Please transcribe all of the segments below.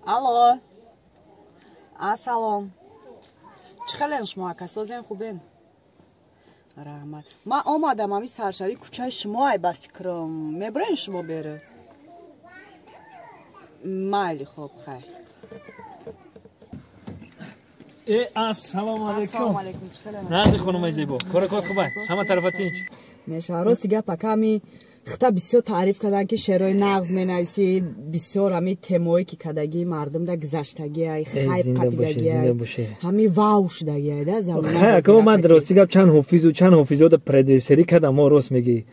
Алло. Ассалом. Чӣ хелен шумо, ака, созен, хубен? Раҳмат. Ман омадам ами саршавӣ кӯчаи шумо, ай ба фикрам. Мебурен шумо бере? Майли, хоб, хайр. Э, ассалому алайкум. Нази хонумаи зебо. Кора кор хуб аст? Ҳама тарафа тинч? Мешава. Рости гап, ака, ами хита бисёр таъриф карданд, ки шеърҳои нағз менависӣ, бисёр ами темое ки кадагии мардумда гузаштагиай, хайп қапидагиай, ҳами вау шудагиай да. Замона. Ака, ман рости гап чанд ҳофизу чанд ҳофизода продюсерӣ кардам, мо рост мегӣ.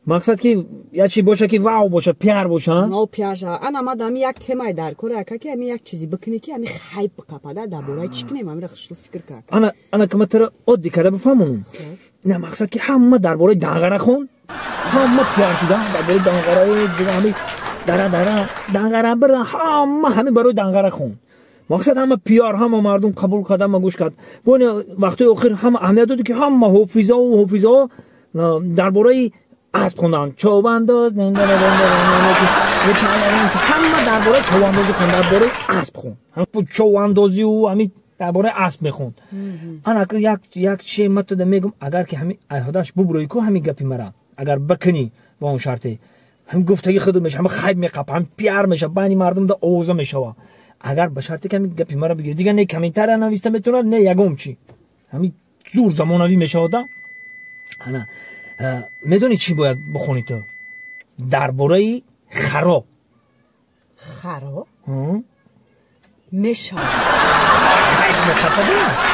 Мақсад ки як чи боша, ки вау боша, пиар боша. Но пиар шава. Ана ма ами як темае дар кор, ака, ки ами як чизе бикунӣ, ки ами хайп биқапада. Дар бораи чӣ кунем, амира хушрӯ фикр кар. Ана, ана ки ма тара оддӣ карда бифаҳмонам. На, мақсад ки ҳама дар бораи данғара хон, ҳама пиар шуда дар бораи данғара, ҳами дара дара данғара бира, ҳама ҳами барои данғара хон. Мақсад ҳама пиар, ҳама мардум қабул кард, ҳама гӯш кард. Боне вақтҳои охир ҳама аҳамият доди, ки ҳама ҳофизау ҳофизаҳо дар бораи асп хонданд, човандоз, ҳама дар бораи човандозӣ хонд, дар бораи асп хонд, човандозиу ҳами дар бораи асп мехонд. Ана як чи ма туда мегум, агар ки ҳами айҳодаш бубурӯи ку, ҳами гапи мара агар бикунӣ, ба он шарте ҳами гуфтаги худу меша, ҳама хайп меқапа, ҳам пиар меша, байни мардум да овоза мешава. Агар ба шарте ки ҳами гапи мара бигирӣ, дигар не комментария нависта метавонад, не ягон чи, ҳами зур замонавӣ мешавада. Ана медонӣ, чӣ бояд бихонӣ ту? Дар бораи харо. Харо мешавад. Хайп меқападу.